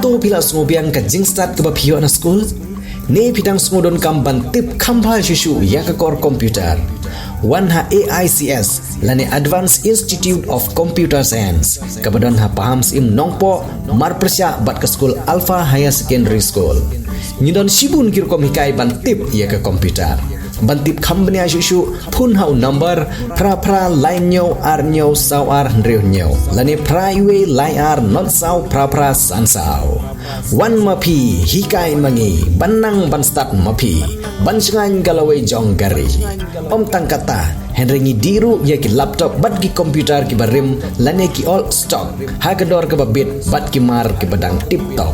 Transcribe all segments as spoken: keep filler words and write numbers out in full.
Phi la sngewbiang ka jingstad kaba phi ïoh na skul? Ne phi dang sngewdonkam ban tip kham bha shuh shuh ïa ka kor computer? Wan ha A I C S lane Advanced Institute of Computer Science, kaba don ha Pahamsyiem Nongpoh, marpyrshah bad ka skul Alpha Higher Secondary School. Ngi don shibun ki rukom hikai ban tip ïa ka computer. Ban tip kham bniah shuh shuh, phone ha u number phra phra lai hynñiew ar hynñiew saw ar hynriew hynñiew lane phra wei lai ar not saw phra phra san saw. Wan ma phi, hikai ma ngi, ban nang ban stad ma phi, ban shngaiñ ka lawei jong ka ri. Ym tang katta, hynrei ngi dih ruh ïa ki laptop bad ki computer kiba rim lane ki old stock ha ka dor kaba bit bad ki mar kiba dang tip top.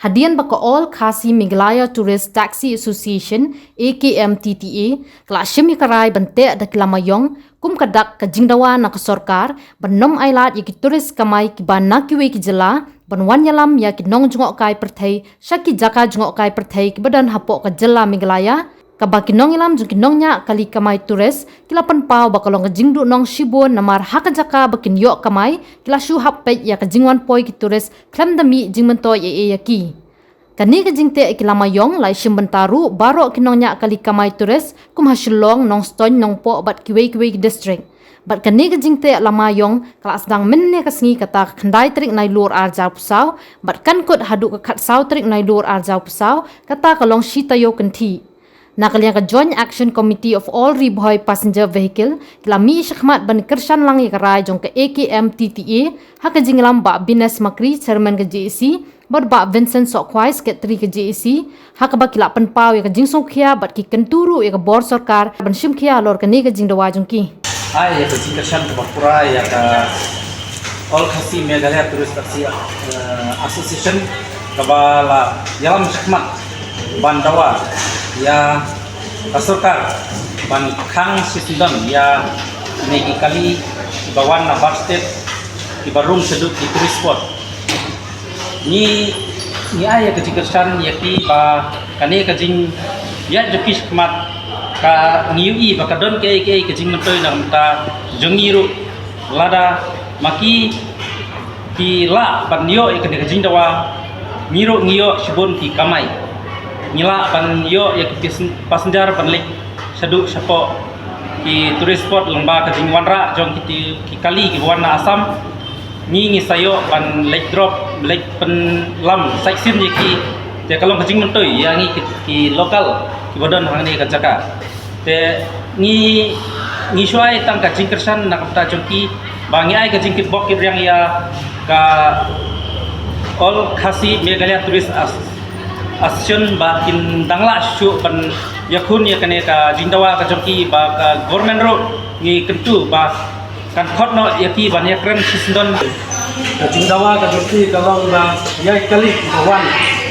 Hadien ba ka All Khasi Meghalaya Tourist Taxi Association, A K M T T A, ka la shim ïa ka rai ban teh da ki lama ïong kum ka dak ka jingdawa na ka sorkar ban nym ailad ïa ki tourist kamai kiba na kiwei ki jylla ban wan ïalam ïa ki nongjngohkai pyrthei sha ki jaka jngohkai pyrthei kiba don hapoh ka jylla Meghalaya, kaba ki nongïalam jong ki nongñiah kali kamai tourist ki la pynpaw ba ka long ka jingduhnong shibun namar ha ka jaka ba kin ïoh kamai ki la shu hap peit ïa ka jingwan poi ki tourist khlem da mih jingmyntoi ei ei ïa ki. Kane ka jingteh ki lama ïong la shim bynta ruh baroh ki nongñiah kali kamai tourist kum ha Shillong, Nongstoiñ, Nongpoh bad kiwei kiwei ki district. Bad kane ka jingteh lama ïong ka la sdang mynne ka sngi, kata ka khyndai tarik Nailur ar hajar arphew saw, bad kan kut haduh ka khatsaw tarik Nailur ar hajar arphew saw, kata ka long shi taïew kynthih. Na ka liang ka Joint Action Committee of All Ri Bhoi Passenger Vehicle ki la mih shakhmat ban kyrshan lang ïa ka rai jong ka A K M T T A ha ka jingïalam Bah Bines Makri, Chairman ka J A C, bad Bah Vincent Sohkhwai, Secretary ka J A C, ha kaba ki la pynpaw ïa ka jingsngewkhia bad ki kyntu ruh ïa ka bor sorkar ban shim khia halor kane ka jingdawa jong ki. Ai ïa ka jingkyrshan kaba pura ïa ka All Khasi Meghalaya Tourist Taxi, eh, Association, kaba la ïalam shakhmat ban dawa ïa ka sorkar ban khang shisyndon ïa kine ki kali kiba wan na bar state kiba rung shaduh ki tourist spot. Ngi, ngi ai ïa ka jingkyrshan ïa ki ba kane ka jingïaid jong ki shakhmat ka ngi ïohi ba ka don kaei kaei ka jingmyntoi na ka bynta jong ngi ruh. Lada ma ki ki lah ban ïoh ïa kane ka jingdawa, ngi ruh ngi ïoh shibun ki kamai. Ngi lah ban ïoh ïa ki pas-, passenger ban leit shaduh shapoh ki tourist spot lyngba ka jingwanrah jong ki ti-, ki kali kiba wan na Assam. Ngi ngi sa ïoh ban leit drop, leit pynlam, sightseeing ïa ki, te ka long ka jingmyntoi ïa ngi ki, ki local kiba don hangne ka jaka. Te ngi, ngi shu ai tang ka jingkyrshan na ka bynta jong ki ba ngi ai ka jingkitbok kitrwiang ïa ka All Khasi Meghalaya Tourist As-, Association ba kin dang lah shuh ban ïakhun ïa kane ka jingdawa ka jong ki, ba ka government ruh ngi kyntu ba kan khot noh ïa ki ban ïakren shisyndon. Ka jingdawa ka jong ki ka long ba ïa ki kali kiba wan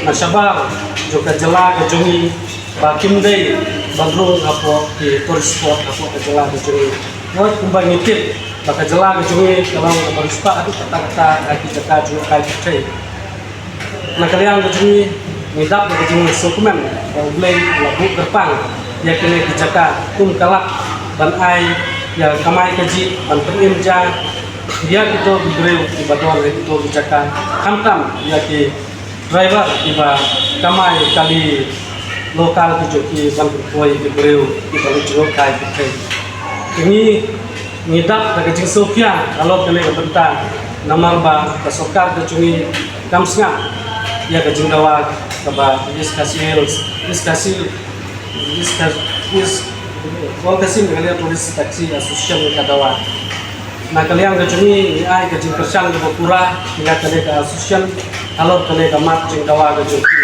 na shabar jong ka jylla ka jong ngi ba kim dei ban rung hapoh ki tourist spot hapoh ka jylla ka jong ngi. Hooid, kumba ngi tip ba ka jylla ka jong ngi ka long kaba riewspah haduh katta katta ha ki jaka jngohkai pyrthei. Na ka liang ka jong ngi, ngi dap da ka jingsngewkmen ba U Blei u la buh kyrpang ïa kine ki jaka kum ka lad ban ai ïa ka kamai kajih ban pynim ja ïa kito ki briew kiba don ha kito ki jaka, khamtam ïa ki driver kiba kamai kali local ki jong ki ban pynpoi ki briew kiba leit jngohkai pyrthei. Ngi, ngi dap da ka jingsngewkhia halor kane ka bynta, namar ba ka sorkar ka jong ngi kam sngap ïa ka jingdawa kaba East Khasi Hills, East Khasi, East Khasi, East, All Khasi Meghalaya Tourist Taxi Association ka dawa. Na ka liang ka jong ngi, ngi ai ka jingkyrshan kaba pura ïa kane ka association halor kane ka mat jingdawa ka jong ki.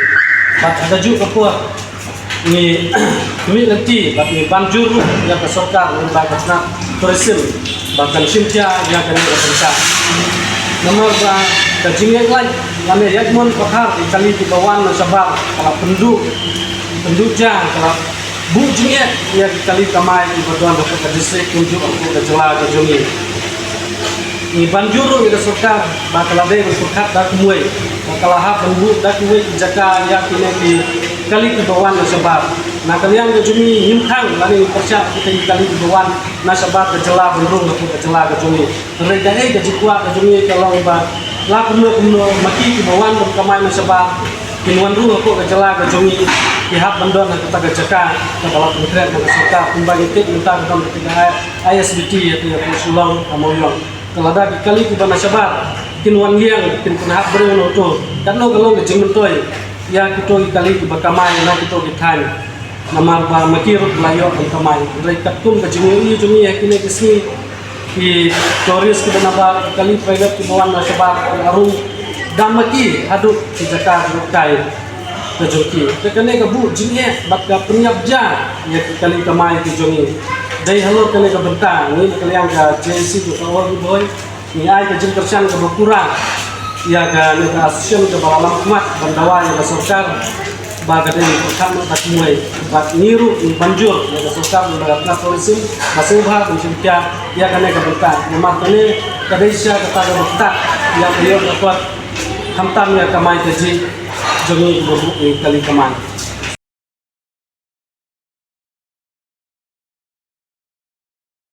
Bad ha kajuh ka por ngi mih lynti bad ngi ban jur ruh ïa ka sorkar lyngba ka tnat tourism ba kan shim khia ïa kane ka bynta. Namar ba ka jingïaid lait lane ïaid mon pathar ïa ki kali kiba wan na shabar ka la pynduh, pynduh ja, ka la buh jingeh ïa ki kali kamai kiba don hapoh ka district kumjuh hapoh ka jylla ka jong ngi. Ngi ban jur ruh ïa ka sorkar ba ka la dei ban pyrkhat da kumwei, ba ka la hap ban buh da kiwei ki jaka ïa kine ki kali kiba wan na shabar. Na ka liang ka jong ngi ngim thang lane ngim pyrshah kita ki kali kiba wan na shabar ka jylla ban rung hapoh ka jylla ka jong ngi. Hynrei kaei ka jingkwah ka jong ngi ka long ba la kumno kumno ma ki kiba wan ban kamai na shabar kin wan rung hapoh ka jylla ka jong ngi, ki hap ban don ha kata ka jaka kaba la pynkhreh na ka sorkar, kumba ngi tip mynta ka don kata ka I S B T hapoh Shillong ha Mawiong. Te lada ki kali kiba na shabar kin wan liang, kin pynhap briew na uto, katno ka long ka jingmyntoi ïa kito ki kali kiba kamai na kito ki thaiñ. Namar ba ma ki ruh la ïoh ban kamai. Hynrei katkum ka jingïohi jong ngi ha kine ki sngi, ki tourist kiba nabar, ki kali private kiba wan na shabar, la rung da ma ki haduh ki jaka jngohkai ka jong ki. Te kane ka buh jingeh bad ka pynïap ja ïa ki kali kamai ki jong ngi. Dei halor kane ka bynta ngi na ka liang ka J A C jong ka Awar Ri Bhoi ngi ai ka jingkyrshan kaba pura ïa kane ka association kaba la lam khmat ban dawa ïa ka sorkar ba ka dei ka kham ka kumwei bad ngi ruh ngi ban jur ïa ka sorkar ba ka tourism ba sngewbha ban shim khia ïa kane ka bynta. Namar kane ka dei sha kata kaba ktah ïa ka ïoh ka kot khamtam ïa ka kamai kajih jong ngi kiba buh ïa ki kali kamai.